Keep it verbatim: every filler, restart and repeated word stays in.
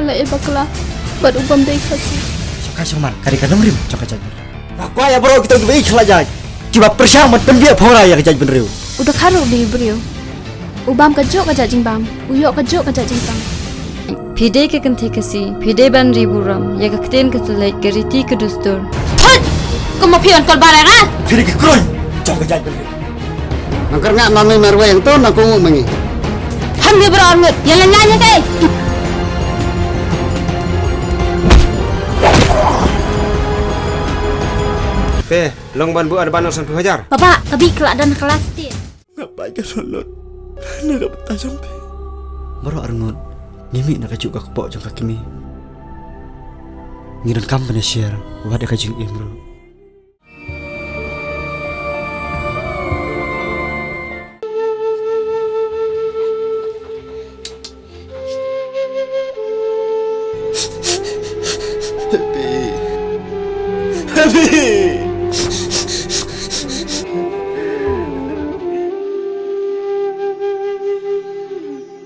la e bakla bad u bym dei Khasi. Shongkai shongman ka dei ka nongrim jong ka jaitbynriew. Nga kwah ïa baroh kito kiba ïeit sha la jait, kiba pyrshang ban pynbiej phongra ïa ka jaitbynriew. U da kha ruh dei briew. U bam ka jok ka jait jingbam, u ïoh ka jok ka jait jingtang. Phi dei ka kynthei Khasi, phi dei ban ri burom ïa ka ktien ka thylliej, ka riti ka dustur. Thut! Kum ma phi wan kol barai nga. Phi dei ka kruiñ jong ka jaitbynriew. Nang kyrngah ma me marwei hangto nang kohnguh ma ngi. Ham ni bro arngut, ïa la la ïa kai. Te, long ban buh ar ban nang san phew hajar. Papa, ka bih ka la dang klas te. Nga bai ka download na ka bynta jong phi. Baroh arngut ngi mih na kajuh ka kpoh jong ka kmie. Ngi donkam ban ïa share wat ïa ka jingim ruh. Happy. Happy.